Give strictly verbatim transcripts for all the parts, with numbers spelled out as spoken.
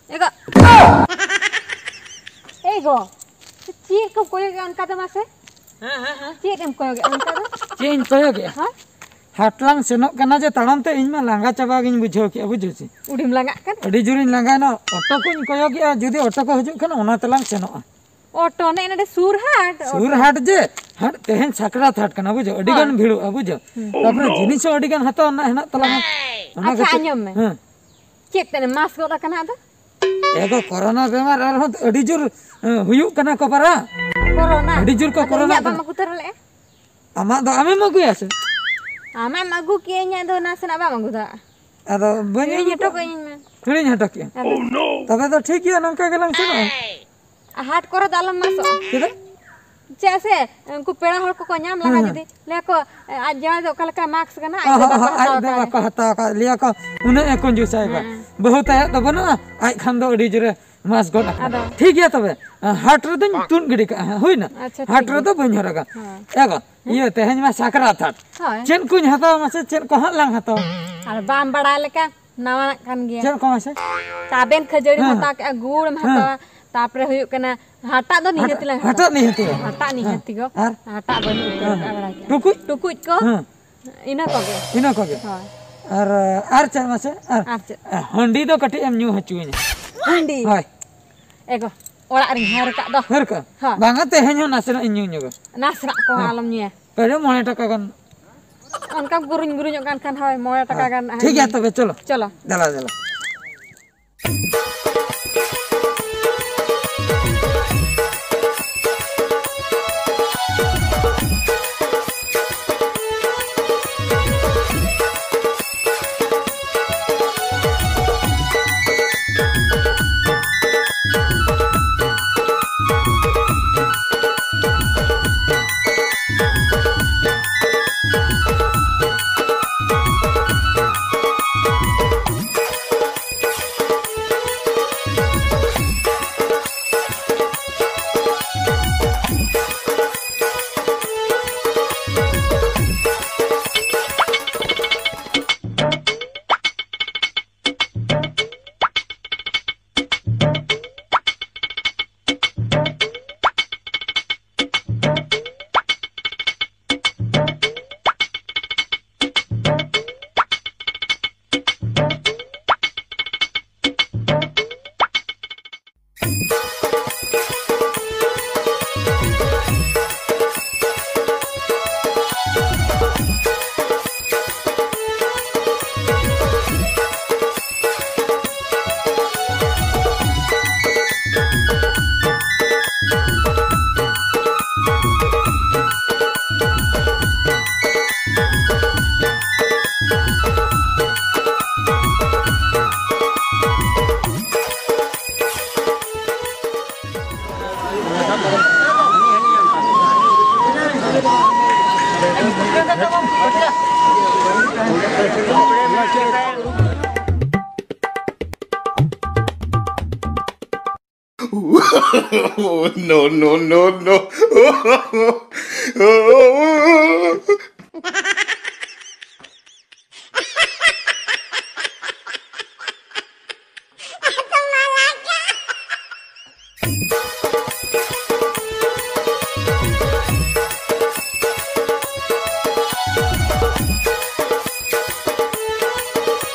ᱮ ᱜᱚ᱾ ᱮ ᱜᱚ, ᱪᱮᱫ ᱠᱚᱢ ᱠᱚᱭᱚᱜᱮᱜᱼᱟ ᱚᱱᱠᱟ ᱫᱚ ᱢᱟᱥᱮ? ᱦᱮᱸ, ᱦᱮᱸ, ᱦᱮᱸ᱾ ᱪᱮᱫ ᱮᱢ ᱠᱚᱭᱚᱜᱮᱜᱼᱟ ᱚᱱᱠᱟ ᱫᱚ? ᱪᱮᱫ ᱤᱧ ᱠᱚᱭᱚᱜᱮᱜᱼᱟ? ᱦᱮᱸ? ᱦᱟᱴ ᱞᱟᱝ ᱥᱮᱱᱚᱜ ᱠᱟᱱᱟ ᱡᱮ ᱛᱟᱲᱟᱢ ᱛᱮ, ᱤᱧ ᱢᱟ ᱞᱟᱸᱜᱟ ᱪᱟᱵᱟ ᱜᱤᱧ ᱵᱩᱡᱷᱟᱹᱣ ᱠᱮᱜᱼᱟ, ᱵᱩᱡᱷᱟᱹᱣ ᱥᱮ᱾ ᱩᱰᱤᱢ ᱞᱟᱸᱜᱟᱜ ᱠᱟᱱᱟ? ᱟᱹᱰᱤ ᱡᱳᱨᱤᱧ ᱞᱟᱸᱜᱟᱭᱮᱱᱟ᱾ ᱚᱴᱳ ᱠᱚᱧ ᱠᱚᱭᱚᱜᱮᱜᱼᱟ, ᱡᱩᱫᱤ ᱚᱴᱳ ᱠᱚ ᱦᱤᱡᱩᱜ ᱠᱷᱟᱱ ᱚᱱᱟ ᱛᱮᱞᱟᱝ ᱥᱮᱱᱚᱜᱼᱟ᱾ ᱚᱴᱳ ᱱᱮᱜᱼᱮ ᱱᱚᱰᱮ ᱥᱩᱨ ᱦᱟᱴ? ᱥᱩᱨ ᱚᱴᱳ᱾ ᱦᱟᱴ ᱡᱮ, ᱦᱟᱴ ᱛᱮᱦᱮᱧ ᱥᱟᱠᱨᱟᱛ ᱦᱟᱴ ᱠᱟᱱᱟ, ᱵᱩᱡᱷᱟᱹᱣ? ᱟᱹᱰᱤ ᱦᱳᱭ᱾ ᱜᱟᱱ ᱵᱷᱤᱲᱚᱜᱼᱟ, ᱵᱩᱡᱷᱟᱹᱣ? ᱦᱩᱸ᱾ ᱛᱟᱯᱚᱨᱮ ᱡᱤᱱᱤᱥ ᱦᱚᱸ ᱟᱹᱰᱤ ᱜᱟᱱ ᱦᱟᱛᱟᱣ ᱨᱮᱱᱟᱜ ᱦᱮᱱᱟᱜ ᱛᱟᱞᱟᱝᱟ᱾ ᱚᱱᱟ ᱟᱪᱪᱷᱟ, ᱠᱷᱟᱹᱛᱤᱨ ᱟᱸᱡᱚᱢ ᱢᱮ᱾ ᱦᱮᱸ᱾ ᱪᱮᱫ ᱛᱮᱱᱮᱢ ᱢᱟᱥᱠ ᱜᱚᱫ ᱟᱠᱟᱱᱟ ᱟᱫᱚ? ᱮ ᱜᱚ, ᱠᱚᱨᱳᱱᱟ ᱵᱮᱢᱟᱨ ᱟᱨᱦᱚᱸ ᱟᱹᱰᱤ ᱡᱳᱨ, ᱮ, ᱦᱩᱭᱩᱜ ᱠᱟᱱᱟ ᱠᱚ ᱯᱟᱨᱟ᱾ ᱠᱚᱨᱳᱱᱟ? ᱟᱹᱰᱤ ᱡᱳᱨ ᱠᱚ ᱟᱫᱚ ᱠᱚᱨᱳᱱᱟ ᱤᱧᱟᱹᱜ ᱵᱟᱢ ᱠᱟᱱᱟ᱾ ᱟᱹᱜᱩ ᱛᱚᱨᱟ ᱞᱮᱫᱼᱟ? ᱟᱢᱟᱜ ᱫᱚ ᱟᱢᱮᱢ ᱟᱹᱜᱩᱭᱟ ᱥᱮ? ᱟᱢᱮᱢ ᱟᱹᱜᱩ ᱠᱮᱜᱼᱟ, ᱤᱧᱟᱹᱜ ᱫᱚ ᱱᱟᱥᱮᱱᱟᱜ ᱵᱟᱢ ᱟᱹᱜᱩ ᱫᱟᱲᱮᱭᱟᱜᱼᱟ᱾ ᱟᱫᱚ ᱵᱟᱹᱧ ᱦᱤᱲᱤᱧ ᱟᱹᱜᱩ ᱦᱚᱴᱚ ᱠᱟᱜᱼᱟ᱾ ᱠᱟᱜ ᱤᱧ ᱢᱮ᱾ ᱦᱤᱲᱤᱧ ᱦᱚᱴᱚ ᱠᱮᱜᱼᱟ᱾ ᱟᱫᱚ? ᱛᱚᱵᱮ ᱫᱚ ᱴᱷᱤᱠ ᱜᱮᱭᱟ, ᱱᱚᱝᱠᱟ ᱜᱮᱞᱟᱝ ᱥᱮᱱᱚᱜᱼᱟ᱾ ᱟᱨ ᱦᱟᱴ ᱠᱚᱨᱮ ᱫᱚ ᱟᱞᱚᱢ ᱢᱟᱥᱚᱜᱼᱟ᱾ ᱪᱮᱫᱟᱜ? ᱪᱮᱫᱟᱜ ᱥᱮ ᱩᱱᱠᱩ ᱯᱮᱲᱟ ᱦᱚᱲ ᱠᱚᱠᱚ ᱧᱟᱢ ᱞᱟᱸᱜᱟ ᱦᱮᱸ᱾ ᱡᱩᱫᱤ, ᱞᱟᱹᱭᱟ ᱠᱚ, "ᱟᱡ ᱡᱟᱶᱟᱭ ᱫᱚ ᱚᱠᱟ ᱞᱮᱠᱟ ᱢᱟᱥᱠ ᱠᱟᱱᱟ, ᱟᱡ ᱚ, ᱫᱚ ᱦᱚᱸ, ᱵᱟᱠᱚ ᱦᱚᱸ, ᱟᱡ ᱦᱟᱛᱟᱣ ᱫᱚ ᱠᱟᱫᱮ?" ᱵᱟᱠᱚ ᱦᱟᱛᱟᱣ ᱟᱠᱟᱫ, ᱞᱟᱹᱭᱟ ᱠᱚ, "ᱩᱱᱟᱹᱜ ᱮ ᱠᱚᱧᱡᱩᱥᱟ ᱮ ᱵᱟ᱾ ᱦᱮᱸ᱾ ᱵᱟᱹᱦᱩ ᱛᱟᱭᱟᱜ ᱫᱚ ᱵᱟᱹᱱᱩᱜᱼᱟ, ᱟᱡ ᱠᱷᱟᱱ ᱫᱚ ᱟᱹᱰᱤ ᱡᱳᱨᱮ ᱢᱟᱥᱠ ᱜᱚᱫ ᱟᱠᱟᱱᱟ᱾" ᱟᱫᱚ? ᱴᱷᱤᱠ ᱜᱮᱭᱟ ᱛᱚᱵᱮ, ᱦᱟᱴ ᱨᱮᱫᱚᱧ ᱛᱩᱫ ᱜᱤᱰᱤ ᱠᱟᱜᱼᱟ ᱦᱟᱸᱜ, ᱦᱩᱭᱱᱟ? ᱟᱪᱪᱷᱟ, ᱴᱷᱤᱠ ᱦᱟᱴ ᱜᱮᱭᱟ᱾ ᱨᱮᱫᱚ ᱵᱟᱹᱧ ᱦᱚᱨᱚᱜᱟ᱾ ᱦᱳᱭ᱾ ᱮ ᱜᱚ, ᱤᱭᱟᱹ, ᱛᱮᱦᱮᱧ ᱢᱟ ᱥᱟᱠᱨᱟᱛ ᱦᱟᱴ᱾ ᱦᱳᱭ᱾ ᱪᱮᱫ ᱠᱚᱧ ᱦᱟᱛᱟᱣᱟ ᱢᱟᱥᱮ, ᱪᱮᱫ ᱠᱚ ᱦᱟᱸᱜ ᱞᱟᱝ ᱦᱟᱛᱟᱣᱟ? ᱟᱨ ᱵᱟᱢ ᱵᱟᱲᱟᱭ ᱞᱮᱠᱟ, ᱱᱟᱣᱟᱱᱟᱜ ᱠᱟᱱ ᱜᱮᱭᱟ᱾ ᱪᱮᱫ ᱠᱚ ᱢᱟᱥᱮ? ᱛᱟᱵᱮᱱ ᱠᱷᱟᱹᱡᱟᱹᱲᱤᱢ ᱦᱮᱸ᱾ ᱦᱟᱛᱟᱣ ᱠᱮᱜᱼᱟ, ᱜᱩᱲᱮᱢ ᱦᱮᱸ᱾ ᱦᱟᱛᱟᱣᱟ, ᱛᱟᱯᱚᱨᱮ ᱦᱩᱭᱩᱜ ᱠᱟᱱᱟ ᱦᱟᱴᱟᱜ ᱫᱚ ᱱᱤᱦᱟᱹᱛᱤ ᱞᱟᱝ ᱦᱟᱴᱟᱜ ᱦᱟᱛᱟᱣᱟ᱾ ᱱᱤᱦᱟᱹᱛᱤ ᱞᱟᱝ ᱦᱟᱴᱟᱜ ᱦᱟᱛᱟᱣᱟ᱾ ᱱᱤᱦᱟᱹᱛᱤ ᱜᱚ᱾ ᱦᱮᱸ᱾ ᱦᱟᱴᱟᱜ ᱵᱟᱹᱱᱩᱜ ᱩᱛᱟᱹᱨ ᱦᱮᱸ᱾ ᱠᱟᱜᱼᱟ, ᱵᱟᱲᱟᱭ ᱠᱮᱜᱼᱟ᱾ ᱴᱩᱠᱩᱡ? ᱴᱩᱠᱩᱡ ᱠᱚ, ᱦᱮᱸ᱾ ᱤᱱᱟᱹ ᱠᱚᱜᱮ᱾ ᱤᱱᱟᱹ ᱠᱚᱜᱮ᱾ ᱦᱳᱭ᱾ ᱟᱨ, ᱟᱨ ᱪᱮᱫ ᱢᱟᱥᱮ? ᱟᱨ ᱟᱨ ᱪᱮᱫ? ᱦᱟᱺᱰᱤ ᱫᱚ ᱠᱟᱹᱴᱤᱡ ᱮᱢ ᱧᱩ ᱦᱚᱪᱚᱧᱟ᱾ ᱦᱟᱺᱰᱤ? ᱦᱳᱭ᱾ ᱮ ᱜᱚ, ᱚᱲᱟᱜ ᱨᱤᱧ ᱦᱟᱹᱨ ᱠᱟᱜ ᱫᱚ᱾ ᱦᱟᱹᱨ ᱠᱟᱜ? ᱦᱳᱭ᱾ ᱵᱟᱝᱟ, ᱛᱮᱦᱮᱧ ᱦᱚᱸ ᱱᱟᱥᱮᱱᱟᱜ ᱤᱧ ᱧᱩ ᱧᱚᱜᱟ᱾ ᱱᱟᱥᱮᱱᱟᱜ ᱠᱚ ᱦᱮᱸ᱾ ᱟᱞᱚᱢ ᱧᱩᱭᱟ᱾ ᱯᱮᱨᱮ ᱢᱚᱬᱮ ᱴᱟᱠᱟ ᱜᱟᱱ᱾ ᱚᱱᱠᱟ ᱜᱩᱨᱩᱧ ᱜᱩᱨᱩᱧᱚᱜ ᱠᱟᱱ ᱠᱷᱟᱱ, ᱦᱳᱭ, ᱢᱚᱬᱮ ᱴᱟᱠᱟ ᱦᱮᱸ᱾ ᱜᱟᱱ ᱴᱷᱤᱠ ᱜᱮᱭᱟ ᱦᱟᱺᱰᱤ᱾ ᱛᱚᱵᱮ, ᱪᱚᱞᱚ᱾ ᱪᱚᱞᱚ᱾ ᱫᱮᱞᱟ, ᱫᱮᱞᱟ᱾ No, no, no, no.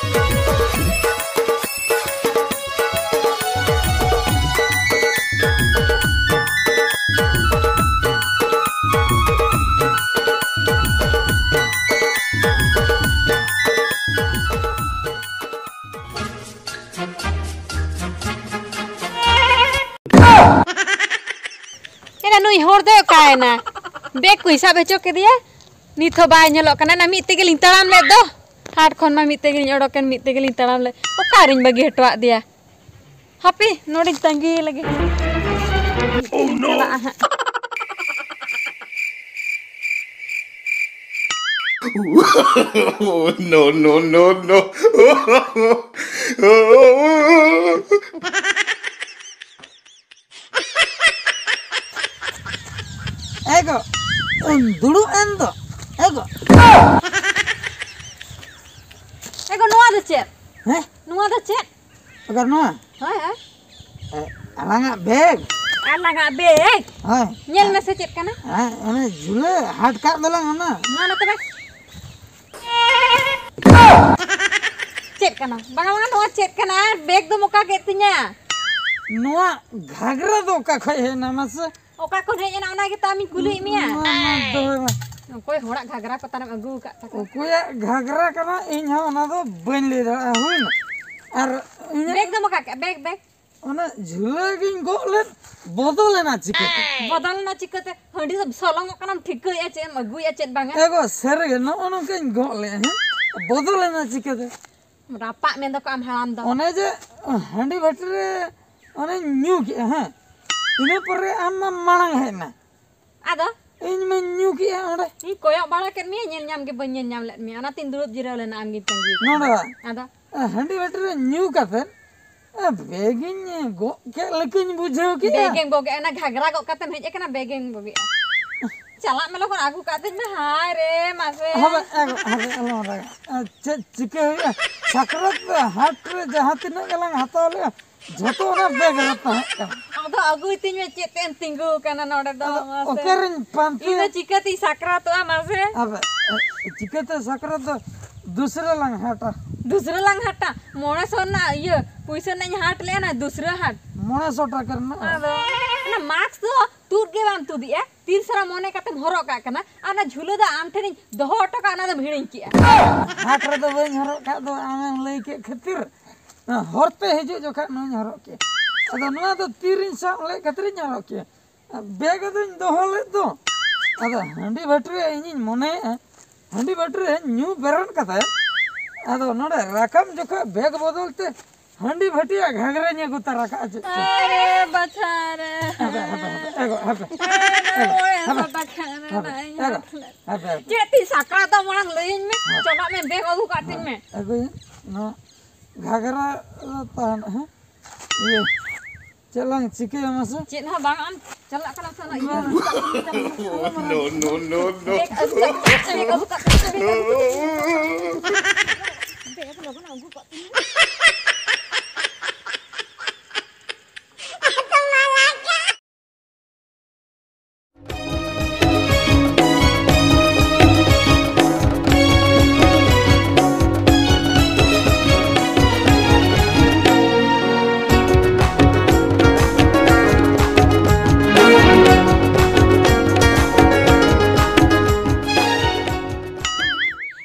ᱮᱱᱟ ᱱᱩᱭ ᱦᱚᱲ ᱫᱚᱭ ᱚᱠᱟᱭᱮᱱᱟ? ᱵᱮᱜᱽ ᱠᱚᱧ ᱥᱟᱵ ᱦᱚᱪᱚ ᱠᱮᱫᱮᱭᱟ, ᱱᱤᱛ ᱦᱚᱸ ᱵᱟᱭ ᱧᱮᱞᱚᱜ ᱠᱟᱱᱟ᱾ ᱚᱱᱟ ᱢᱤᱫ ᱛᱮᱜᱮᱞᱤᱧ ᱛᱟᱲᱟᱢ ᱞᱮᱫ ᱫᱚ, ᱦᱟᱴ ᱠᱷᱚᱱ ᱢᱟ ᱢᱤᱫ ᱛᱮᱜᱮᱞᱤᱧ ᱚᱰᱚᱠᱮᱱ, ᱢᱤᱫ ᱛᱮᱜᱮᱞᱤᱧ ᱛᱟᱲᱟᱢ ᱞᱮᱫ᱾ ᱚᱠᱟᱨᱤᱧ ᱵᱟᱹᱜᱤ ᱦᱚᱴᱚᱣᱟᱫ ᱫᱮᱭᱟ? ᱦᱟᱯᱮ, ᱱᱚᱰᱮᱧ ᱛᱟᱺᱜᱤ ᱞᱮᱜᱮ᱾ ᱪᱟᱞᱟᱜᱼᱟ ᱦᱟᱸᱜ᱾ No, no, no, no. ᱮ ᱜᱚ, ᱫᱩᱲᱩᱵ ᱮᱱ ᱫᱚ᱾ ᱮ ᱜᱚ᱾ ᱮ ᱜᱚ, ᱱᱚᱣᱟ ᱫᱚ ᱪᱮᱫ? ᱦᱮᱸ? ᱱᱚᱣᱟ ᱫᱚ ᱪᱮᱫ? ᱟᱜᱟᱨ ᱱᱚᱣᱟ? ᱦᱳᱭ, ᱦᱳᱭ᱾ ᱮ, ᱟᱞᱟᱝᱟᱜ ᱵᱮᱜᱽ᱾ ᱟᱞᱟᱝᱟᱜ ᱵᱮᱜᱽ? ᱦᱳᱭ᱾ ᱧᱮᱞ ᱢᱮᱥᱮ ᱪᱮᱫ ᱠᱟᱱᱟ? ᱦᱮᱸ, ᱚᱱᱮ ᱡᱷᱩᱞᱟᱹ ᱦᱟᱴ ᱠᱟᱜ ᱫᱚᱞᱟᱝ ᱚᱱᱟ᱾ ᱱᱚᱣᱟ ᱱᱚᱛᱮ ᱢᱮ᱾ ᱪᱮᱫ ᱠᱟᱱᱟ? ᱵᱟᱝᱟ, ᱵᱟᱝᱟ, ᱱᱚᱣᱟ ᱪᱮᱫ ᱠᱟᱱᱟ? ᱟᱨ ᱵᱮᱜᱽ ᱫᱚᱢ ᱚᱠᱟ ᱠᱮᱫ ᱛᱤᱧᱟ? ᱱᱚᱣᱟ ᱜᱷᱟᱜᱽᱨᱟ ᱫᱚ ᱚᱠᱟ ᱠᱷᱚᱡ ᱦᱮᱡ ᱮᱱᱟ ᱢᱟᱥᱮ? ᱚᱠᱟ ᱠᱷᱚᱱ ᱦᱮᱡ ᱮᱱᱟ, ᱚᱱᱟ ᱜᱮᱛᱚ ᱟᱢᱤᱧ ᱠᱩᱞᱤᱭᱮᱫ ᱢᱮᱭᱟ᱾ ᱱᱚᱣᱟ ᱢᱟ ᱫᱚᱦᱚᱭ ᱢᱮ᱾ ᱚᱠᱚᱭ ᱦᱚᱲᱟᱜ ᱜᱷᱟᱜᱽᱨᱟ ᱯᱟᱛᱟᱨᱮᱢ ᱟᱹᱜᱩ ᱟᱠᱟᱫ ᱛᱟᱠᱚᱣᱟ? ᱚᱠᱚᱭᱟᱜ ᱜᱷᱟᱜᱽᱨᱟ ᱠᱟᱱᱟ, ᱤᱧ ᱦᱚᱸ ᱚᱱᱟ ᱫᱚ ᱵᱟᱹᱧ ᱞᱟᱹᱭ ᱫᱟᱲᱮᱭᱟᱜᱼᱟ᱾ ᱦᱩᱭᱱᱟ᱾ ᱟᱨ ᱤᱧᱟᱹᱜ ᱵᱮᱜᱽ ᱫᱚᱢ ᱚᱠᱟ ᱠᱮᱫᱼᱟ? Bag, bag. ᱚᱱᱟ ᱡᱷᱩᱞᱟᱹ ᱜᱤᱧ ᱜᱚᱜ ᱞᱮᱫ, ᱵᱚᱫᱚᱞᱮᱱᱟ ᱪᱤᱠᱟᱹᱛᱮ? ᱵᱚᱫᱚᱞᱮᱱᱟ ᱪᱤᱠᱟᱹᱛᱮ? ᱦᱟᱺᱰᱤ ᱫᱚ ᱥᱚᱞᱚᱝᱚᱜ ᱠᱟᱱᱟᱢ, ᱴᱷᱤᱠᱟᱹᱭᱮᱫᱼᱟ ᱪᱮᱫ ᱮᱢ ᱟᱹᱜᱩᱭᱮᱫᱼᱟ, ᱪᱮᱫ ᱵᱟᱝᱟ? ᱮ ᱜᱚ, ᱥᱟᱹᱨᱤᱜᱮ ᱱᱚᱜᱼᱚ ᱱᱚᱝᱠᱟᱧ ᱜᱚᱜ ᱞᱮᱫᱼᱟ, ᱦᱮᱸ? ᱵᱚᱫᱚᱞᱮᱱᱟ ᱪᱤᱠᱟᱹᱛᱮ? ᱨᱟᱯᱟᱜ ᱢᱮᱱ ᱫᱚᱠᱚ ᱟᱢ ᱦᱟᱲᱟᱢ ᱫᱚ᱾ ᱚᱱᱮ ᱡᱮ ᱦᱟᱺᱰᱤ ᱵᱷᱟᱹᱴᱤ ᱨᱮ ᱚᱱᱮᱧ ᱧᱩ ᱠᱮᱜᱼᱟ, ᱦᱮᱸ? ᱤᱱᱟᱹ ᱯᱚᱨᱮ ᱟᱢ ᱢᱟᱢ ᱢᱟᱲᱟᱝ ᱦᱮᱡ ᱮᱱᱟ᱾ ᱟᱫᱚ? ᱤᱧ ᱢᱟᱧ ᱧᱩ ᱠᱮᱜᱼᱟ ᱚᱸᱰᱮ᱾ ᱤᱧ ᱠᱚᱭᱚᱜ ᱵᱟᱲᱟ ᱠᱮᱫ ᱢᱮᱭᱟ, ᱧᱮᱞ ᱧᱟᱢ ᱜᱮ ᱵᱟᱹᱧ ᱧᱮᱞ ᱧᱟᱢ ᱞᱮᱫ ᱢᱮᱭᱟ, ᱚᱱᱟᱛᱤᱧ ᱫᱩᱲᱩᱵ ᱡᱤᱨᱟᱹᱣ ᱞᱮᱱᱟ ᱟᱢᱜᱤᱧ ᱛᱟᱺᱜᱤ ᱠᱟᱫᱟ᱾ ᱱᱚᱰᱮ ᱵᱟᱝ᱾ ᱟᱫᱚ? ᱦᱟᱺᱰᱤ ᱵᱟᱹᱴᱤ ᱨᱮ ᱧᱩ ᱠᱟᱛᱮ ᱵᱮᱜᱤᱧ ᱜᱚᱜ ᱠᱮᱫ ᱞᱮᱠᱟᱧ ᱵᱩᱡᱷᱟᱹᱣ ᱠᱮᱫᱟ᱾ ᱵᱮᱜᱮᱢ ᱵᱚᱜᱮᱜᱼᱟ, ᱚᱱᱟ ᱜᱷᱟᱜᱽᱨᱟ ᱜᱚᱜ ᱠᱟᱛᱮᱢ ᱦᱮᱡ ᱟᱠᱟᱱᱟ, ᱵᱮᱜᱮᱢ ᱵᱚᱜᱮᱜᱼᱟ᱾ ᱪᱟᱞᱟᱜ ᱢᱮ ᱞᱚᱜᱚᱱ, ᱟᱹᱜᱩ ᱠᱟᱜ ᱫᱤᱧ ᱢᱮ᱾ ᱦᱟᱭ ᱨᱮ ᱢᱟᱥᱮ᱾ ᱦᱟᱵᱮ, ᱟᱞᱚ, ᱦᱟᱵᱮ, ᱟᱞᱚᱢ ᱨᱟᱜᱟ᱾ ᱟᱨ ᱪᱮᱫ ᱪᱤᱠᱟᱹ ᱦᱩᱭᱩᱜᱼᱟ? ᱥᱟᱠᱨᱟᱛ ᱦᱟᱴ ᱨᱮ ᱡᱟᱦᱟᱸ ᱛᱤᱱᱟᱹᱜ ᱜᱮᱞᱟᱝ ᱦᱟᱛᱟᱣ ᱞᱮᱜᱼᱟ, ᱡᱷᱚᱛᱚ ᱚᱱᱟ ᱵᱮᱜᱽ ᱨᱮ ᱛᱟᱦᱮᱸ ᱠᱟᱱᱟ᱾ ᱟᱫᱚ ᱟᱹᱜᱩᱭ ᱛᱤᱧ ᱢᱮ, ᱪᱮᱫ ᱛᱮᱢ ᱛᱤᱸᱜᱩ ᱠᱟᱱᱟ ᱱᱚᱰᱮ ᱫᱚ? ᱟᱫᱚ ᱢᱟᱥᱮ᱾ ᱚᱠᱟᱨᱤᱧ ᱯᱟᱱᱛᱮᱭᱟ? ᱤᱧ ᱫᱚ ᱪᱤᱠᱟᱹᱛᱤᱧ ᱥᱟᱠᱨᱟᱛᱚᱜᱼᱟ ᱢᱟᱥᱮ? ᱟᱵᱮ, ᱪᱤᱠᱟᱹᱛᱮ ᱥᱟᱠᱨᱟᱛ ᱫᱚ ᱫᱩᱥᱨᱟᱹ ᱞᱟᱝ ᱦᱟᱴᱟ᱾ ᱫᱩᱥᱨᱟᱹ ᱞᱟᱝ ᱦᱟᱴᱟ? ᱢᱚᱬᱮ ᱥᱚ ᱨᱮᱱᱟᱜ ᱤᱭᱟᱹ ᱯᱩᱭᱥᱟᱹ ᱨᱮᱱᱟᱜ ᱤᱧ ᱦᱟᱴ ᱞᱮᱜᱼᱟ, ᱱᱟ ᱫᱩᱥᱨᱟᱹ ᱦᱟᱴ᱾ ᱢᱚᱬᱮ ᱥᱚ ᱴᱟᱠᱟ ᱨᱮᱱᱟᱜ? ᱟᱫᱚ ᱚᱱᱟ ᱢᱟᱥᱠ ᱫᱚ ᱛᱩᱫ ᱜᱮ ᱵᱟᱢ ᱛᱩᱫᱮᱜᱼᱟ, ᱛᱤᱱ ᱥᱟᱨᱟ ᱢᱚᱱᱮ ᱠᱟᱛᱮᱢ ᱦᱚᱨᱚᱜ ᱠᱟᱜ ᱠᱟᱱᱟ, ᱟᱨ ᱚᱱᱟ ᱡᱷᱩᱞᱟᱹ ᱫᱚ ᱟᱢ ᱴᱷᱮᱱᱤᱧ ᱫᱚᱦᱚ ᱦᱚᱴᱚ ᱠᱟᱜᱼᱟ, ᱚᱱᱟ ᱫᱚᱢ ᱦᱤᱲᱤᱧ ᱠᱮᱜᱼᱟ᱾ ᱦᱟᱴ ᱨᱮᱫᱚ ᱵᱟᱹᱧ ᱦᱚᱨᱚᱜ ᱠᱟᱜ ᱫᱚ, ᱟᱢᱮᱢ ᱞᱟᱹᱭ ᱠᱮᱫ ᱠᱷᱟᱹᱛᱤᱨ᱾ ᱦᱚᱨᱛᱮ ᱦᱤᱡᱩᱜ ᱡᱚᱠᱷᱟᱜ ᱱᱚᱣᱟᱧ ᱦᱚᱨᱚᱜ ᱠᱮᱜᱼᱟ᱾ ᱟᱫᱚ ᱱᱚᱣᱟ ᱫᱚ ᱛᱤᱨᱤᱧ ᱥᱟᱵ ᱞᱮᱫ ᱠᱷᱟᱹᱛᱤᱨᱤᱧ ᱦᱚᱨᱚᱜ ᱠᱮᱜᱼᱟ᱾ ᱵᱮᱜᱽ ᱫᱚᱧ ᱫᱚᱦᱚ ᱞᱮᱫ ᱫᱚ᱾ ᱟᱫᱚ ᱦᱟᱺᱰᱤ ᱵᱷᱟᱹᱴᱤ ᱨᱮ ᱤᱧᱤᱧ ᱢᱚᱱᱮᱭᱮᱫᱼᱟ, ᱦᱟᱺᱰᱤ ᱵᱷᱟᱹᱴᱤ ᱨᱮ ᱧᱩ ᱵᱮᱨᱮᱫ ᱠᱟᱛᱮ, ᱟᱫᱚ ᱱᱚᱰᱮ ᱨᱟᱠᱟᱵ ᱡᱚᱠᱷᱚᱱ ᱵᱮᱜᱽ ᱵᱚᱫᱚᱞ ᱛᱮ ᱦᱟᱺᱰᱤ ᱵᱷᱟᱹᱴᱤᱭᱟᱜ ᱜᱷᱟᱜᱽᱨᱟᱧ ᱟᱹᱜᱩ ᱛᱟᱨᱟ ᱠᱟᱜᱼᱟ᱾ ᱪᱮᱫ ᱪᱚ? ᱟᱨᱮ ᱵᱟᱪᱷᱟ ᱨᱮ᱾ ᱦᱟᱯᱮ, ᱦᱟᱯᱮ, ᱦᱟᱯᱮ, ᱮᱜᱳ, ᱦᱟᱯᱮ᱾ ᱮᱜᱳ, ᱦᱟᱯᱮ, ᱦᱟᱯᱮ, ᱦᱟᱯᱮ, ᱦᱟᱯᱮ, ᱮᱜᱳ, ᱦᱟᱯᱮ, ᱦᱟᱯᱮ᱾ ᱪᱮᱫ ᱛᱤᱧ ᱥᱟᱠᱨᱟᱛ ᱫᱚ ᱢᱟᱲᱟᱝ ᱞᱟᱹᱭᱟᱹᱧ ᱢᱮ᱾ ᱦᱮᱸ᱾ ᱪᱟᱞᱟᱜ ᱢᱮ, ᱵᱮᱜᱽ ᱟᱹᱜᱩ ᱠᱟᱜ ᱛᱤᱧ ᱢᱮ᱾ ᱟᱹᱜᱩᱭᱟ᱾ ᱱᱚᱣᱟ ᱜᱷᱟᱜᱽᱨᱟ ᱨᱮ ᱛᱟᱦᱮᱱᱟ, ᱦᱮᱸ? ᱤᱭᱟᱹ, ᱪᱮᱫ ᱞᱟᱝ ᱪᱤᱠᱟᱹᱭᱟ ᱢᱟᱥᱮ? ᱪᱮᱫ ᱦᱚᱸ ᱵᱟᱝ, ᱟᱢ ᱪᱟᱞᱟᱜ ᱠᱟᱱᱟ ᱥᱮ ᱚᱱᱟ ᱤᱭᱟᱹ? No, no, no, no. Bag ᱟᱹᱜᱩ ᱠᱟᱜ ᱛᱤᱧ ᱢᱮ, ᱵᱮᱜᱽ ᱟᱹᱜᱩ ᱠᱟᱜ ᱛᱤᱧ ᱢᱮ, ᱵᱮᱜᱽ ᱟᱹᱜᱩ ᱠᱟᱜ ᱛᱤᱧ ᱢᱮ᱾ ᱵᱮᱜᱽ ᱞᱚᱜᱚᱱ ᱟᱹᱜᱩ ᱠᱟᱜ ᱛᱤᱧ ᱢᱮ᱾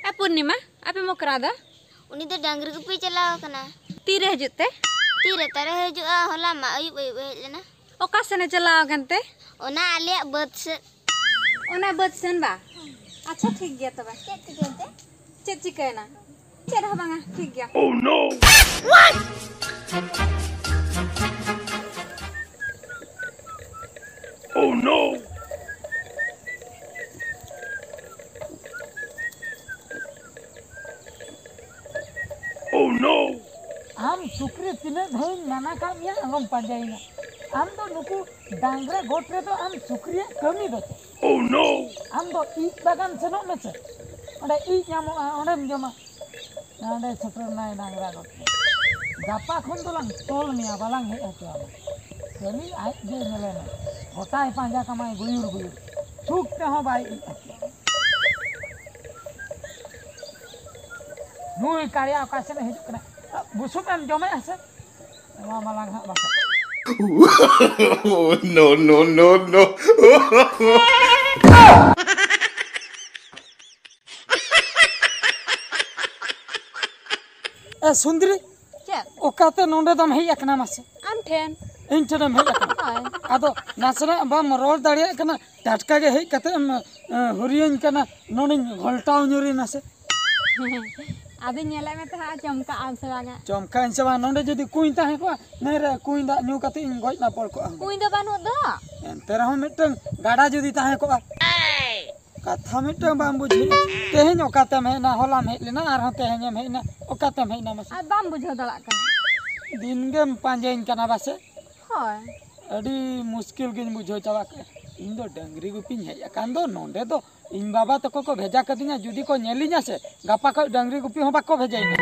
ᱮ ᱯᱩᱨᱱᱤᱢᱟ, ᱟᱯᱮ ᱢᱚᱠᱨᱟ ᱫᱚ? ᱩᱱᱤ ᱫᱚ ᱰᱟᱝᱨᱤ ᱜᱩᱯᱤᱭ ᱪᱟᱞᱟᱣ ᱟᱠᱟᱱᱟ᱾ ᱛᱤᱨᱮ ᱦᱤᱡᱩᱜ ᱛᱮ? ᱛᱤᱨᱮ ᱛᱟᱨᱮ ᱦᱤᱡᱩᱜᱼᱟ, ᱦᱚᱞᱟ ᱢᱟ ᱟᱹᱭᱩᱵ ᱟᱹᱭᱩᱵ ᱮ ᱦᱮᱡ ᱞᱮᱱᱟ᱾ ᱚᱠᱟ ᱥᱮᱱ ᱮ ᱪᱟᱞᱟᱣ ᱟᱠᱟᱱ ᱛᱮ? ᱚᱱᱟ ᱟᱞᱮᱭᱟᱜ ᱵᱟᱹᱫᱽ ᱥᱮᱫ᱾ ᱚᱱᱟ ᱵᱟᱹᱫᱽ ᱥᱮᱱ ᱵᱟ? ᱟᱪᱪᱷᱟ, ᱴᱷᱤᱠ ᱜᱮᱭᱟ ᱛᱚᱵᱮ᱾ ᱪᱮᱫ ᱪᱤᱠᱟᱹᱭᱮᱱ ᱛᱮ? ᱪᱮᱫ ᱪᱤᱠᱟᱹᱭᱮᱱᱟ? ᱪᱮᱫ ᱦᱚᱸ ᱵᱟᱝᱟ, ᱴᱷᱤᱠ ᱜᱮᱭᱟ᱾ Oh no! Oh no! ᱟᱢ ᱥᱩᱠᱨᱤ ᱛᱤᱱᱟᱹᱜ ᱫᱷᱟᱣᱤᱧ ᱢᱟᱱᱟ ᱠᱟᱜ ᱢᱮᱭᱟ, ᱟᱞᱚᱢ ᱯᱟᱸᱡᱟᱭᱤᱧᱟ᱾ ᱟᱢ ᱫᱚ ᱱᱩᱠᱩ ᱰᱟᱝᱨᱟ ᱜᱚᱴ ᱨᱮᱫᱚ ᱟᱢ ᱥᱩᱠᱨᱤᱭᱟᱜ ᱠᱟᱹᱢᱤ ᱫᱚ ᱪᱮᱫ? ᱟᱢ ᱫᱚ ᱤᱡ ᱵᱟᱜᱟᱱ ᱥᱮᱱᱚᱜ ᱢᱮᱥᱮ, ᱚᱸᱰᱮ ᱤᱡ ᱧᱟᱢᱚᱜᱼᱟ, ᱚᱸᱰᱮᱢ ᱡᱚᱢᱟ᱾ ᱱᱚᱸᱰᱮ ᱥᱮᱴᱮᱨ ᱱᱟᱭ ᱰᱟᱝᱨᱟ ᱜᱚᱴ ᱨᱮ᱾ ᱜᱟᱯᱟ ᱠᱷᱚᱱ ᱫᱚᱞᱟᱝ ᱛᱚᱞ ᱢᱮᱭᱟ, ᱵᱟᱞᱟᱝ ᱦᱮᱡ ᱦᱚᱪᱚᱣᱟᱢᱟ᱾ ᱠᱷᱟᱹᱞᱤ ᱟᱡ ᱜᱮ ᱧᱮᱞᱮ ᱢᱮ, ᱜᱚᱴᱟᱭ ᱯᱟᱸᱡᱟ ᱠᱟᱢᱟᱭ ᱜᱩᱭᱩᱨ ᱜᱩᱭᱩᱨ, ᱪᱷᱩᱠ ᱛᱮᱦᱚᱸ ᱵᱟᱭ ᱤᱡ ᱦᱚᱪᱚᱣᱟᱢᱟ᱾ ᱱᱩᱭ ᱠᱟᱲᱭᱟ ᱚᱠᱟ ᱥᱮᱫ ᱮ ᱦᱤᱡᱩᱜ ᱠᱟᱱᱟ? ᱵᱩᱥᱩᱵ ᱮᱢ ᱡᱚᱢᱮᱫᱼᱟ ᱥᱮ? ᱮᱢᱟ ᱢᱟᱞᱟᱝ ᱦᱟᱸᱜ ᱵᱟᱠᱷᱟᱡ᱾ No, no, no, no. ᱮ ᱥᱩᱱᱫᱨᱤ, ᱪᱮᱫ? ᱚᱠᱟᱛᱮ ᱱᱚᱰᱮ ᱫᱚᱢ ᱦᱮᱡ ᱟᱠᱟᱱᱟ ᱢᱟᱥᱮ? ᱟᱢ ᱴᱷᱮᱱ᱾ ᱤᱧ ᱴᱷᱮᱱᱮᱢ ᱦᱮᱡ ᱟᱠᱟᱱᱟ? ᱦᱳᱭ᱾ ᱟᱫᱚ ᱱᱟᱥᱮᱱᱟᱜ ᱵᱟᱢ ᱨᱚᱲ ᱫᱟᱲᱮᱭᱟᱜ ᱠᱟᱱᱟ, ᱴᱟᱴᱠᱟ ᱜᱮ ᱦᱮᱡ ᱠᱟᱛᱮ ᱮᱢ ᱮ, ᱦᱩᱨᱤᱭᱟᱹᱧ ᱠᱟᱱᱟ, ᱱᱚᱰᱮᱧ ᱜᱷᱚᱞᱴᱟᱣ ᱧᱩᱨᱮᱱᱟ ᱥᱮ? ᱟᱫᱚᱧ ᱧᱮᱞᱮᱫ ᱢᱮ ᱛᱟᱦᱮᱸᱫ, ᱪᱚᱢᱠᱟᱜ ᱟᱢ ᱥᱮ ᱵᱟᱝᱟ? ᱪᱚᱢᱠᱟᱜ ᱟᱹᱧ ᱥᱮ ᱵᱟᱝ? ᱱᱚᱰᱮ ᱡᱩᱫᱤ ᱠᱩᱸᱧ ᱛᱟᱦᱮᱸ ᱠᱚᱜᱼᱟ, ᱱᱮᱨᱮ ᱠᱩᱸᱧ ᱫᱟᱜ ᱧᱩ ᱠᱟᱛᱮ ᱤᱧ ᱜᱚᱡ ᱱᱟᱯᱚᱲ ᱠᱚᱜᱼᱟ᱾ ᱠᱩᱸᱧ ᱫᱚ ᱵᱟᱹᱱᱩᱜ ᱫᱚ᱾ ᱮᱱᱛᱮ ᱨᱮᱦᱚᱸ ᱢᱤᱫᱴᱟᱝ ᱜᱟᱰᱟ ᱡᱩᱫᱤ ᱛᱟᱦᱮᱸ ᱠᱚᱜᱼᱟ᱾ ᱠᱟᱛᱷᱟ ᱢᱤᱫᱴᱟᱝ ᱵᱟᱢ ᱵᱩᱡᱷᱟᱹᱣ᱾ ᱛᱮᱦᱮᱧ ᱚᱠᱟᱛᱮᱢ ᱦᱮᱡ ᱮᱱᱟ, ᱦᱚᱞᱟᱢ ᱦᱮᱡ ᱞᱮᱱᱟ, ᱟᱨᱦᱚᱸ ᱛᱮᱦᱮᱧᱮᱢ ᱦᱮᱡ ᱮᱱᱟ, ᱚᱠᱟᱛᱮᱢ ᱦᱮᱡ ᱮᱱᱟ ᱢᱟᱥᱮ? ᱟᱨ ᱵᱟᱢ ᱵᱩᱡᱷᱟᱹᱣ ᱫᱟᱲᱮᱭᱟᱜ ᱠᱟᱱᱟ᱾ ᱫᱤᱱ ᱜᱮᱢ ᱯᱟᱸᱡᱟᱧ ᱠᱟᱱᱟ ᱵᱟᱥᱮ? ᱦᱳᱭ᱾ ᱟᱹᱰᱤ ᱢᱩᱥᱠᱤᱞ ᱜᱤᱧ ᱵᱩᱡᱷᱟᱹᱣ ᱪᱟᱵᱟ ᱠᱮᱫᱼᱟ᱾ ᱤᱧ ᱫᱚ ᱰᱟᱹᱝᱨᱤ ᱜᱩᱯᱤᱧ ᱦᱮᱡ ᱟᱠᱟᱱ ᱫᱚ, ᱱᱚᱰᱮ ᱫᱚ ᱤᱧ ᱵᱟᱵᱟ ᱛᱟᱠᱚ ᱠᱚ ᱵᱷᱮᱡᱟ ᱠᱟᱹᱫᱤᱧᱟ᱾ ᱡᱩᱫᱤ ᱠᱚ ᱧᱮᱞᱤᱧᱟ ᱥᱮ, ᱜᱟᱯᱟ ᱠᱷᱚᱡ ᱰᱟᱹᱝᱨᱤ ᱜᱩᱯᱤ ᱦᱚᱸ ᱵᱟᱠᱚ ᱵᱷᱮᱡᱟᱧᱟ᱾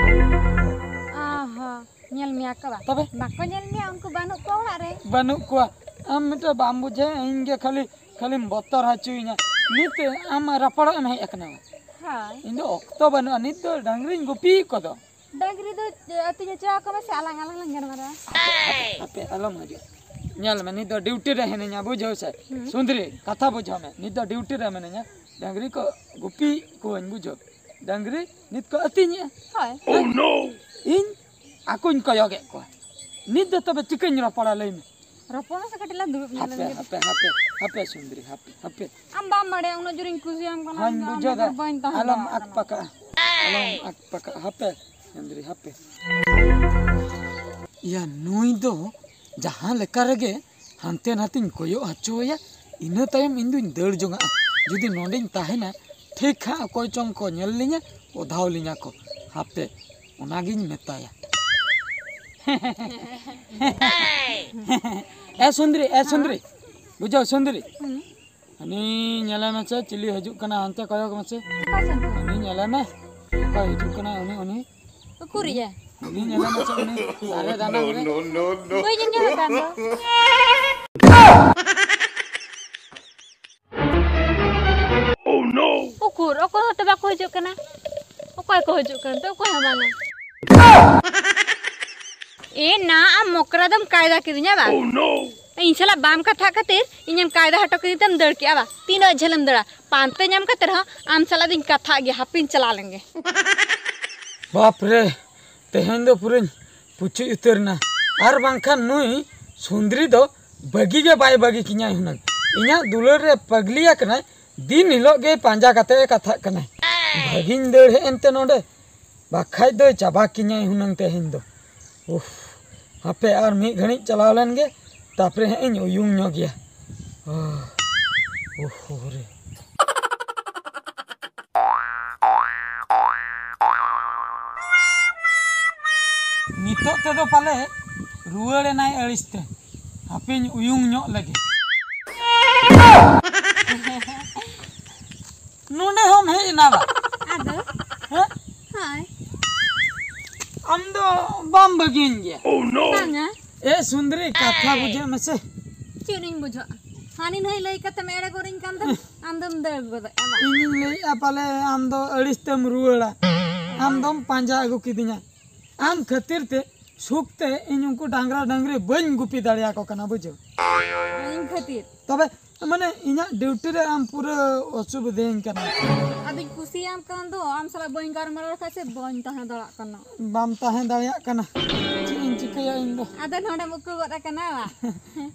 ᱟᱦᱟ, ᱧᱮᱞ ᱢᱮᱭᱟ ᱠᱚ ᱵᱟ? ᱛᱚᱵᱮ? ᱵᱟᱠᱚ ᱧᱮᱞ ᱢᱮᱭᱟ, ᱩᱱᱠᱩ ᱵᱟᱹᱱᱩᱜ ᱠᱚᱣᱟ ᱚᱲᱟᱜ ᱨᱮ᱾ ᱵᱟᱹᱱᱩᱜ ᱠᱚᱣᱟ᱾ ᱟᱢ ᱢᱤᱫᱴᱮᱡ ᱵᱟᱢ ᱵᱩᱡᱷᱟᱹᱣ, ᱤᱧ ᱜᱮ ᱠᱷᱟᱹᱞᱤ, ᱠᱷᱟᱹᱞᱤᱢ ᱵᱚᱛᱚᱨ ᱦᱚᱪᱚᱭᱤᱧᱟ᱾ ᱱᱤᱛ ᱟᱢ ᱨᱚᱯᱚᱲᱚᱜ ᱮᱢ ᱦᱮᱡ ᱟᱠᱟᱱᱟ? ᱦᱳᱭ᱾ ᱤᱧ ᱫᱚ ᱚᱠᱛᱚ ᱵᱟᱹᱱᱩᱜᱼᱟ, ᱱᱤᱛ ᱫᱚ ᱰᱟᱹᱝᱨᱤᱧ ᱜᱩᱯᱤᱭᱮᱫ ᱠᱚᱫᱚ᱾ ᱰᱟᱹᱝᱨᱤ ᱫᱚ ᱟᱹᱛᱤᱧ ᱦᱚᱪᱚ ᱟᱠᱚ ᱢᱮᱥᱮ, ᱟᱞᱟᱝ, ᱟᱞᱟᱝ ᱞᱟᱝ ᱜᱟᱞᱢᱟᱨᱟᱜᱼᱟ᱾ ᱦᱟᱯᱮ, ᱟᱞᱚᱢ ᱦᱤᱡᱩᱜᱼᱟ᱾ ᱧᱮᱞ ᱢᱮ, ᱱᱤᱛ ᱫᱚ ᱰᱤᱭᱩᱴᱤ ᱨᱮ ᱦᱤᱱᱟᱹᱧᱟ, ᱵᱩᱡᱷᱟᱹᱣ ᱥᱮ? ᱦᱩᱸ᱾ ᱥᱩᱱᱫᱨᱤ, ᱠᱟᱛᱷᱟ ᱵᱩᱡᱷᱟᱹᱣ ᱢᱮ, ᱱᱤᱛ ᱫᱚ ᱰᱤᱭᱩᱴᱤ ᱨᱮ ᱢᱤᱱᱟᱹᱧᱟ᱾ ᱰᱟᱹᱝᱨᱤ ᱠᱚ ᱜᱩᱯᱤ ᱠᱚᱣᱟᱹᱧ, ᱵᱩᱡᱷᱟᱹᱣ᱾ ᱰᱟᱹᱝᱨᱤ ᱱᱤᱛ ᱠᱚ ᱟᱹᱛᱤᱧᱮᱜᱼᱟ᱾ ᱦᱳᱭ᱾ ᱤᱧ ᱟᱠᱚᱧ ᱠᱚᱭᱚᱜᱮᱫ ᱠᱚᱣᱟ᱾ ᱱᱤᱛ ᱫᱚ ᱛᱚᱵᱮ ᱪᱤᱠᱟᱹᱧ ᱨᱚᱯᱚᱲᱟ, ᱞᱟᱹᱭ ᱢᱮ? ᱨᱚᱯᱚᱲ ᱢᱮᱥᱮ, ᱠᱟᱹᱴᱤᱡ ᱞᱟᱝ ᱫᱩᱲᱩᱵ ᱧᱚᱜ ᱦᱟᱯᱮ, ᱞᱮᱱ ᱜᱮ᱾ ᱦᱟᱯᱮ, ᱦᱟᱯᱮ, ᱦᱟᱯᱮ ᱥᱩᱱᱫᱨᱤ, ᱦᱟᱯᱮ, ᱦᱟᱯᱮ᱾ ᱟᱢ ᱵᱟᱢ ᱵᱟᱲᱟᱭᱟ, ᱩᱱᱟᱹᱜ ᱡᱳᱨᱤᱧ ᱠᱩᱥᱤᱭᱟᱢ ᱠᱟᱱᱟ᱾ ᱦᱚᱧ ᱤᱧ ᱫᱚ ᱵᱩᱡᱷᱟᱹᱣ ᱟᱢ ᱫᱟ᱾ ᱵᱮᱜᱚᱨ ᱵᱟᱹᱧ ᱛᱟᱦᱮᱸ ᱟᱞᱚᱢ ᱫᱟᱲᱮᱭᱟᱜ ᱟᱠ ᱠᱟᱱᱟ᱾ ᱯᱟᱠᱟᱜᱼᱟ, ᱟᱞᱚᱢ ᱟᱠ ᱯᱟᱠᱟᱜᱼᱟ, ᱦᱟᱯᱮ ᱥᱩᱱᱫᱨᱤ, ᱦᱟᱯᱮ᱾ ᱭᱟ, ᱱᱩᱭ ᱫᱚ ᱡᱟᱦᱟᱸ ᱞᱮᱠᱟ ᱨᱮᱜᱮ ᱦᱟᱱᱛᱮ ᱱᱟᱛᱮᱧ ᱠᱚᱭᱚᱜ ᱦᱚᱪᱚᱣᱟᱭᱟ, ᱤᱱᱟᱹ ᱛᱟᱭᱚᱢ ᱤᱧ ᱫᱩᱧ ᱫᱟᱹᱲ ᱡᱚᱝᱟᱜᱼᱟ᱾ ᱡᱩᱫᱤ ᱱᱚᱰᱮᱧ ᱛᱟᱦᱮᱱᱟ, ᱴᱷᱤᱠ ᱦᱟᱸᱜ ᱚᱠᱚᱭ ᱪᱚᱝ ᱠᱚ ᱧᱮᱞ ᱞᱤᱧᱟ, ᱚᱫᱷᱟᱣ ᱞᱤᱧᱟ ᱠᱚ᱾ ᱦᱟᱯᱮ, ᱚᱱᱟᱜᱤᱧ ᱢᱮᱛᱟᱭᱟ᱾ ᱮ ᱥᱩᱱᱫᱨᱤ, ᱮ ᱥᱩᱱᱫᱨᱤ, ᱵᱩᱡᱷᱟᱹᱣ ᱥᱩᱱᱫᱨᱤ? ᱦᱩᱸ᱾ ᱩᱱᱤ ᱧᱮᱞᱮ ᱢᱮᱥᱮ, ᱪᱤᱞᱤ ᱦᱤᱡᱩᱜ ᱠᱟᱱᱟ ᱦᱟᱱᱛᱮ, ᱠᱚᱭᱚᱜ ᱢᱮᱥᱮ᱾ ᱚᱠᱟ ᱥᱮᱱ ᱠᱷᱚᱱ? ᱩᱱᱤ ᱧᱮᱞᱮ ᱢᱮ, ᱚᱠᱚᱭ ᱦᱤᱡᱩᱜ ᱠᱟᱱᱟ ᱩᱱᱤ, ᱩᱱᱤ᱾ ᱩᱠᱩᱨᱤᱡ ᱮ? ᱩᱱᱤ ᱧᱮᱞᱮ ᱢᱮᱥᱮ, ᱩᱱᱤ ᱫᱟᱨᱮ ᱫᱟᱱᱟᱝ ᱨᱮ᱾ ᱵᱟᱹᱧ ᱧᱮᱞ ᱟᱠᱟᱫ ᱫᱚ᱾ ᱩᱠᱩᱨ, ᱚᱠᱚᱭ ᱦᱚᱸᱛᱚ ᱵᱟᱠᱚ ᱦᱤᱡᱩᱜ ᱠᱟᱱᱟ᱾ ᱚᱠᱚᱭ ᱠᱚ ᱦᱤᱡᱩᱜ ᱠᱟᱱ ᱛᱮ, ᱚᱠᱚᱭ ᱦᱚᱸ ᱵᱟᱝᱟ᱾ ᱮ ᱱᱟ, ᱟᱢ ᱢᱚᱠᱨᱟ ᱫᱚᱢ ᱠᱟᱭᱫᱟ ᱠᱤᱫᱤᱧᱟ ᱵᱟ? ᱤᱧ ᱥᱟᱞᱟᱜ ᱵᱟᱢ ᱠᱟᱛᱷᱟᱜ ᱠᱷᱟᱹᱛᱤᱨ ᱤᱧᱮᱢ ᱠᱟᱭᱫᱟ ᱦᱚᱴᱚ ᱠᱤᱫᱤᱧ ᱛᱮᱢ ᱫᱟᱹᱲ ᱠᱮᱜᱼᱟ ᱵᱟ? ᱛᱤᱱᱟᱹᱜ ᱡᱷᱟᱹᱞᱮᱢ ᱫᱟᱹᱲᱟ? ᱯᱟᱱᱛᱮ ᱧᱟᱢ ᱠᱟᱛᱮ ᱨᱮᱦᱚᱸ ᱟᱢ ᱥᱟᱞᱟᱜ ᱫᱚᱧ ᱠᱟᱛᱷᱟᱜ ᱜᱮᱭᱟ, ᱦᱟᱯᱮᱧ ᱪᱟᱞᱟᱣ ᱞᱮᱱ ᱜᱮ᱾ ᱵᱟᱯ ᱨᱮ, ᱛᱮᱦᱮᱧ ᱫᱚ ᱯᱩᱨᱟᱹᱧ ᱯᱩᱪᱩᱡ ᱩᱛᱟᱹᱨ ᱮᱱᱟ᱾ ᱟᱨ ᱵᱟᱝᱠᱷᱟᱱ ᱱᱩᱭ ᱥᱩᱱᱫᱨᱤ ᱫᱚ ᱵᱟᱹᱜᱤ ᱜᱮ ᱵᱟᱭ ᱵᱟᱹᱜᱤ ᱠᱤᱧᱟᱭ ᱦᱩᱱᱟᱹᱝ᱾ ᱤᱧᱟᱹᱜ ᱫᱩᱞᱟᱹᱲ ᱨᱮ ᱯᱟᱜᱽᱞᱤ ᱟᱠᱟᱱᱟᱭ, ᱫᱤᱱ ᱦᱤᱞᱳᱜ ᱜᱮ ᱯᱟᱸᱡᱟ ᱠᱟᱛᱮ ᱮ ᱠᱟᱛᱷᱟᱜ ᱠᱟᱱᱟᱭ᱾ ᱵᱷᱟᱹᱜᱤᱧ ᱫᱟᱹᱲ ᱦᱮᱡ ᱮᱱᱛᱮ ᱱᱚᱰᱮ, ᱵᱟᱠᱷᱟᱡ ᱫᱚᱭ ᱪᱟᱵᱟ ᱠᱤᱧᱟᱭ ᱦᱩᱱᱟᱹᱝ ᱛᱮᱦᱮᱧ ᱫᱚ᱾ ᱩᱯᱷ, ᱦᱟᱯᱮ ᱟᱨ ᱢᱤᱫ ᱜᱷᱟᱹᱲᱤᱡ ᱪᱟᱞᱟᱣ ᱞᱮᱱ ᱜᱮ, ᱛᱟᱯᱚᱨᱮ ᱦᱟᱸᱜ ᱤᱧ ᱩᱭᱩᱝ ᱧᱚᱜ ᱜᱮᱭᱟ᱾ ᱳᱦ, ᱳᱦ ᱨᱮ᱾ ᱱᱤᱛᱚᱜ ᱛᱮᱫᱚ ᱯᱟᱞᱮ ᱨᱩᱣᱟᱹᱲ ᱮᱱᱟᱭ ᱟᱹᱲᱤᱥ ᱛᱮ᱾ ᱦᱟᱯᱮᱧ ᱩᱭᱩᱝ ᱧᱚᱜ ᱞᱮᱜᱮ᱾ ᱱᱚᱰᱮ ᱦᱚᱸᱢ ᱦᱮᱡ ᱮᱱᱟ ᱵᱟ? ᱟᱫᱚ? ᱦᱮᱸ? ᱦᱳᱭ᱾ ᱟᱢ ᱫᱚ ᱵᱟᱢ ᱵᱟᱹᱜᱤᱭᱟᱹᱧ ᱜᱮᱭᱟ? ᱵᱟᱝᱟ᱾ ᱮ ᱥᱩᱱᱫᱨᱤ, ᱠᱟᱛᱷᱟ ᱵᱩᱡᱷᱟᱹᱜ ᱢᱮᱥᱮ᱾ ᱪᱮᱫ ᱤᱧ ᱵᱩᱡᱷᱟᱹᱜᱼᱟ? ᱦᱟᱹᱱᱤ ᱱᱟᱹᱭ ᱞᱟᱹᱭ ᱠᱟᱛᱮᱢ ᱮᱲᱮ ᱜᱚᱫᱤᱧ ᱠᱟᱱ ᱫᱚ, ᱟᱢ ᱫᱚᱢ ᱫᱟᱹᱲ ᱜᱚᱫᱚᱜᱼᱟ ᱵᱟᱝ? ᱤᱧᱤᱧ ᱞᱟᱹᱭᱮᱫᱼᱟ ᱯᱟᱞᱮ ᱟᱢ ᱫᱚ ᱟᱹᱲᱤᱥ ᱛᱮᱢ ᱨᱩᱣᱟᱹᱲᱟ᱾ ᱟᱢ ᱫᱚᱢ ᱯᱟᱸᱡᱟ ᱟᱹᱜᱩ ᱠᱤᱫᱤᱧᱟ᱾ ᱟᱢ ᱠᱷᱟᱹᱛᱤᱨ ᱛᱮ ᱥᱩᱠ ᱛᱮ ᱤᱧ ᱩᱱᱠᱩ ᱰᱟᱝᱨᱟ ᱰᱟᱝᱨᱤ ᱵᱟᱹᱧ ᱜᱩᱯᱤ ᱫᱟᱲᱮᱭᱟᱠᱚ ᱠᱟᱱᱟ, ᱵᱩᱡᱷᱟᱹᱣ? ᱤᱧ ᱠᱷᱟᱹᱛᱤᱨ? ᱛᱚᱵᱮ ᱢᱟᱱᱮ ᱤᱧᱟᱹᱜ ᱰᱤᱭᱩᱴᱤ ᱨᱮ ᱟᱢ ᱯᱩᱨᱟᱹ ᱚᱥᱩᱵᱤᱫᱷᱟᱧ ᱠᱟᱱᱟ᱾ ᱟᱫᱚᱧ ᱠᱩᱥᱤᱭᱟᱢ ᱠᱟᱱ ᱫᱚ, ᱟᱢ ᱥᱟᱞᱟᱜ ᱵᱟᱹᱧ ᱜᱟᱞᱢᱟᱨᱟᱣ ᱞᱮᱠᱷᱟᱡ ᱥᱮ ᱵᱟᱹᱧ ᱛᱟᱦᱮᱸ ᱫᱟᱲᱮᱭᱟᱜ ᱠᱟᱱᱟ᱾ ᱵᱟᱢ ᱛᱟᱦᱮᱸ ᱫᱟᱲᱮᱭᱟᱜ ᱠᱟᱱᱟ, ᱪᱮᱫ ᱤᱧ ᱪᱤᱠᱟᱹᱭᱟ ᱤᱧ ᱫᱚ? ᱟᱫᱚ ᱱᱚᱰᱮᱢ ᱩᱠᱩ ᱜᱚᱫ ᱟᱠᱟᱱᱟ ᱵᱟ?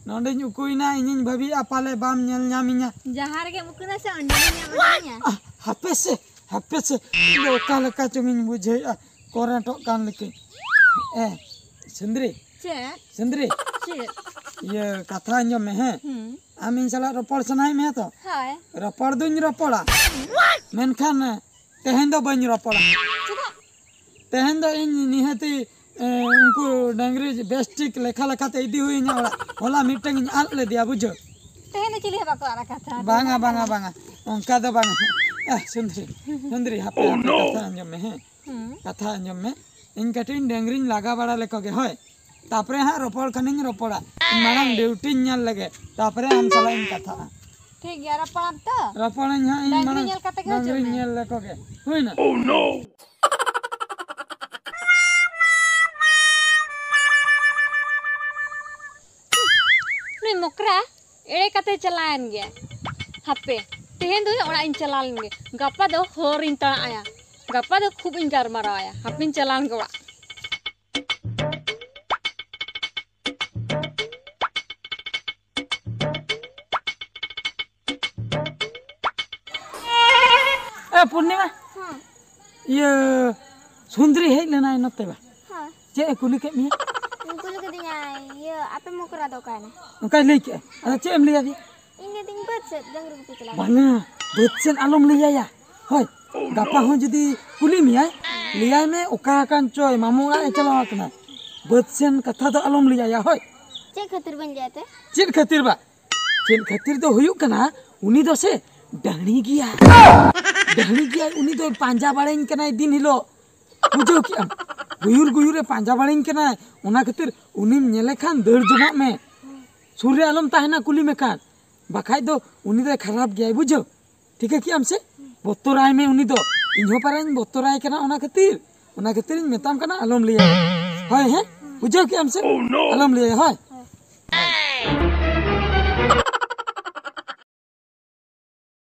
ᱱᱚᱰᱮᱧ ᱩᱠᱩᱭᱮᱱᱟ, ᱤᱧᱤᱧ ᱵᱷᱟᱹᱵᱤᱭᱮᱫᱼᱟ ᱯᱟᱞᱮ ᱵᱟᱢ ᱧᱮᱞ ᱧᱟᱢᱤᱧᱟ᱾ ᱡᱟᱦᱟᱸ ᱨᱮᱜᱮᱢ ᱩᱠᱩᱱᱟ ᱥᱮ ᱚᱸᱰᱮ ᱜᱮᱧ ᱧᱟᱢ ᱤᱫᱤᱭᱟ᱾ ᱟᱦ, ᱦᱟᱯᱮ ᱥᱮ, ᱦᱟᱯᱮ ᱥᱮ, ᱤᱧ ᱫᱚ ᱚᱠᱟ ᱞᱮᱠᱟ ᱪᱚᱝ ᱤᱧ ᱵᱩᱡᱷᱟᱹᱣᱮᱫᱼᱟ, ᱠᱚᱨᱮᱸᱴᱚᱜ ᱠᱟᱱ ᱞᱮᱠᱟᱧ᱾ ᱮ, ᱥᱩᱱᱫᱨᱤ, ᱪᱮᱫ? ᱥᱩᱱᱫᱨᱤ, ᱪᱮᱫ? ᱤᱭᱟᱹ, ᱠᱟᱛᱷᱟ ᱟᱸᱡᱚᱢ ᱢᱮ, ᱦᱮᱸ? ᱦᱩᱸ᱾ ᱟᱢ ᱤᱧ ᱥᱟᱞᱟᱜ ᱨᱚᱯᱚᱲ ᱥᱟᱱᱟᱭᱮᱫ ᱢᱮᱭᱟ ᱛᱚ? ᱦᱳᱭ᱾ ᱨᱚᱯᱚᱲ ᱫᱩᱧ ᱨᱚᱯᱚᱲᱟ, ᱢᱮᱱᱠᱷᱟᱱ ᱛᱮᱦᱮᱧ ᱫᱚ ᱵᱟᱹᱧ ᱨᱚᱯᱚᱲᱟ᱾ ᱪᱮᱫᱟᱜ? ᱛᱮᱦᱮᱧ ᱫᱚ ᱤᱧ ᱱᱤᱦᱟᱹᱛᱤ ᱩᱱᱠᱩ ᱰᱟᱹᱝᱨᱤ ᱵᱮᱥ ᱴᱷᱤᱠ ᱞᱮᱠᱷᱟ ᱞᱮᱠᱷᱟᱛᱮ ᱤᱫᱤ ᱦᱩᱭ ᱤᱧᱟ ᱚᱲᱟᱜ᱾ ᱦᱚᱞᱟ ᱢᱤᱫᱴᱟᱝ ᱤᱧ ᱟᱫ ᱞᱮᱫᱮᱭᱟ, ᱵᱩᱡᱷᱟᱹᱣ᱾ ᱛᱮᱦᱮᱧ ᱫᱚ ᱪᱤᱞᱤ ᱦᱚᱸ ᱵᱟᱠᱚ ᱟᱫ ᱟᱠᱟᱫ ᱛᱟᱦᱮᱸ᱾ ᱵᱟᱝᱟ, ᱵᱟᱝᱟ, ᱵᱟᱝᱟ, ᱚᱱᱠᱟ ᱫᱚ ᱵᱟᱝᱟ᱾ ᱮ, ᱥᱩᱱᱫᱨᱤ, ᱥᱩᱱᱫᱨᱤ, ᱦᱟᱯᱮ, ᱦᱟᱯᱮ, ᱠᱟᱛᱷᱟ ᱟᱸᱡᱚᱢ ᱢᱮ, ᱦᱮᱸ᱾ ᱦᱩᱸ᱾ ᱠᱟᱛᱷᱟ ᱟᱸᱡᱚᱢ ᱢᱮ᱾ ᱤᱧ ᱠᱟᱹᱴᱤᱡ ᱤᱧ ᱰᱟᱹᱝᱨᱤᱧ ᱞᱟᱜᱟ ᱵᱟᱲᱟ ᱞᱮᱠᱚ ᱜᱮ, ᱦᱳᱭ᱾ ᱛᱟᱯᱚᱨᱮ ᱦᱟᱸᱜ ᱨᱚᱯᱚᱲ ᱠᱷᱟᱱᱤᱧ ᱨᱚᱯᱚᱲᱟ᱾ ᱤᱧ ᱢᱟᱲᱟᱝ ᱰᱤᱭᱩᱴᱤᱧ ᱧᱮᱞ ᱞᱮᱜᱮ, ᱛᱟᱯᱚᱨᱮ ᱟᱢ ᱥᱟᱞᱟᱜ ᱤᱧ ᱠᱟᱛᱷᱟᱜᱼᱟ᱾ ᱴᱷᱤᱠ ᱜᱮᱭᱟ, ᱨᱚᱯᱚᱲᱟᱢ ᱛᱚ? ᱨᱚᱯᱚᱲᱟᱹᱧ ᱦᱟᱸᱜ ᱤᱧ ᱰᱟᱹᱝᱨᱤ ᱢᱟᱲᱟᱝ᱾ ᱧᱮᱞ ᱠᱟᱛᱮ ᱜᱮ ᱦᱤᱡᱩᱜ ᱰᱟᱹᱝᱨᱤᱧ ᱢᱮ᱾ ᱧᱮᱞ ᱞᱮᱠᱚ ᱜᱮ᱾ ᱦᱩᱭᱱᱟ? ᱱᱩᱭ ᱢᱚᱠᱨᱟ ᱮᱲᱮ ᱠᱟᱛᱮ ᱪᱟᱞᱟᱣᱮᱱ ᱜᱮ᱾ ᱦᱟᱯᱮ, ᱛᱮᱦᱮᱧ ᱫᱚ ᱚᱲᱟᱜ ᱤᱧ ᱪᱟᱞᱟᱣ ᱞᱮᱱ ᱜᱮ᱾ ᱜᱟᱯᱟ ᱫᱚ ᱦᱚᱨ ᱤᱧ ᱛᱟᱲᱟ ᱟᱭᱟ᱾ ᱜᱟᱯᱟ ᱫᱚ ᱠᱷᱩᱵ ᱤᱧ ᱜᱟᱨᱢᱟᱨᱟᱣ ᱟᱭᱟ᱾ ᱦᱟᱯᱮᱧ ᱪᱟᱞᱟᱣ ᱞᱮᱱ ᱜᱮ ᱚᱲᱟᱜ᱾ ᱮ ᱯᱩᱨᱱᱤᱢᱟ, ᱦᱮᱸ᱾ ᱤᱭᱟᱹ ᱥᱩᱱᱫᱨᱤ ᱦᱮᱡ ᱞᱮᱱᱟᱭ ᱱᱚᱛᱮ ᱵᱟ? ᱦᱮᱸ᱾ ᱪᱮᱫ ᱮ ᱠᱩᱞᱤ ᱠᱮᱫ ᱢᱮᱭᱟ? ᱠᱩᱞᱤ ᱠᱤᱫᱤᱧᱟᱭ, ᱤᱭᱟᱹ, ᱟᱯᱮ ᱢᱚᱠᱨᱟ ᱫᱚ ᱚᱠᱟᱭᱮᱱᱟ? ᱚᱱᱠᱟᱭ ᱞᱟᱹᱭ ᱠᱮᱫᱼᱟ᱾ ᱟᱫᱚ ᱪᱮᱫ ᱮᱢ ᱞᱟᱹᱭ ᱟᱫᱮᱭᱟ? ᱤᱧ ᱞᱟᱹᱭ ᱫᱟᱹᱧ ᱵᱟᱹᱫᱽ ᱥᱮᱫ ᱰᱟᱹᱝᱨᱤ ᱜᱩᱯᱤ ᱪᱟᱞᱟᱣ᱾ ᱵᱟᱝᱟ, ᱵᱟᱹᱫᱽ ᱥᱮᱫ ᱟᱞᱚᱢ ᱞᱟᱹᱭ ᱟᱭᱟ᱾ ᱦᱳᱭ, ᱜᱟᱯᱟ ᱦᱚᱸ ᱡᱩᱫᱤ ᱠᱩᱞᱤ ᱢᱮᱭᱟᱭ, ᱞᱟᱹᱭᱟᱭ ᱢᱮ ᱚᱠᱟ ᱟᱠᱟᱱ ᱪᱚᱭ, ᱢᱟᱢᱩ ᱚᱲᱟᱜ ᱮ ᱪᱟᱞᱟᱣ ᱟᱠᱟᱱᱟ᱾ ᱵᱟᱹᱫᱽ ᱥᱮᱱ ᱠᱟᱛᱷᱟ ᱫᱚ ᱟᱞᱚᱢ ᱞᱟᱹᱭ ᱟᱭᱟ, ᱦᱳᱭ᱾ ᱪᱮᱫ ᱠᱷᱟᱹᱛᱤᱨ ᱵᱟᱹᱧ ᱞᱟᱹᱭ ᱟᱭ ᱛᱮ? ᱪᱮᱫ ᱠᱷᱟᱹᱛᱤᱨ ᱵᱟ? ᱪᱮᱫ ᱠᱷᱟᱹᱛᱤᱨ ᱫᱚ ᱦᱩᱭᱩᱜ ᱠᱟᱱᱟ, ᱩᱱᱤ ᱫᱚ ᱥᱮ ᱰᱟᱹᱦᱲᱤ ᱜᱮᱭᱟᱭ᱾ ᱰᱟᱹᱦᱲᱤ ᱜᱮᱭᱟᱭ, ᱩᱱᱤ ᱫᱚᱭ ᱯᱟᱸᱡᱟ ᱵᱟᱲᱟᱧ ᱠᱟᱱᱟᱭ ᱫᱤᱱ ᱦᱤᱞᱳᱜ᱾ ᱵᱩᱡᱷᱟᱹᱣ ᱠᱮᱜᱼᱟᱢ? ᱜᱩᱭᱩᱨ ᱜᱩᱭᱩᱨᱮ ᱯᱟᱸᱡᱟ ᱵᱟᱲᱟᱧ ᱠᱟᱱᱟᱭ᱾ ᱚᱱᱟ ᱠᱷᱟᱹᱛᱤᱨ ᱩᱱᱤᱢ ᱧᱮᱞᱮ ᱠᱷᱟᱱ ᱫᱟᱹᱲ ᱡᱚᱱᱟᱜ ᱢᱮ᱾ ᱥᱩᱨ ᱨᱮ ᱟᱞᱚᱢ ᱛᱟᱦᱮᱱᱟ, ᱠᱩᱞᱤ ᱢᱮ ᱠᱷᱟᱱ᱾ ᱵᱟᱠᱷᱟᱡ ᱫᱚ ᱩᱱᱤ ᱫᱚᱭ ᱠᱷᱟᱨᱟᱯ ᱜᱮᱭᱟᱭ, ᱵᱩᱡᱷᱟᱹᱣ? ᱴᱷᱤᱠᱟᱹ ᱠᱮᱜᱼᱟᱢ ᱥᱮ? ᱵᱚᱛᱚᱨᱟᱭ ᱢᱮ ᱩᱱᱤ ᱫᱚ᱾ ᱤᱧ ᱦᱚᱸ ᱯᱟᱨᱟᱧ ᱵᱚᱛᱚᱨᱟᱭ ᱠᱟᱱᱟ, ᱚᱱᱟ ᱠᱷᱟᱹᱛᱤᱨ᱾ ᱚᱱᱟ ᱠᱷᱟᱹᱛᱤᱨᱤᱧ ᱢᱮᱛᱟᱢ ᱠᱟᱱᱟ, ᱟᱞᱚᱢ ᱞᱟᱹᱭᱟ᱾ ᱦᱳᱭ, ᱦᱮᱸ? ᱵᱩᱡᱷᱟᱹᱣ ᱠᱮᱜᱼᱟᱢ ᱥᱮ? ᱟᱞᱚᱢ ᱞᱟᱹᱭᱟ, ᱦᱳᱭ?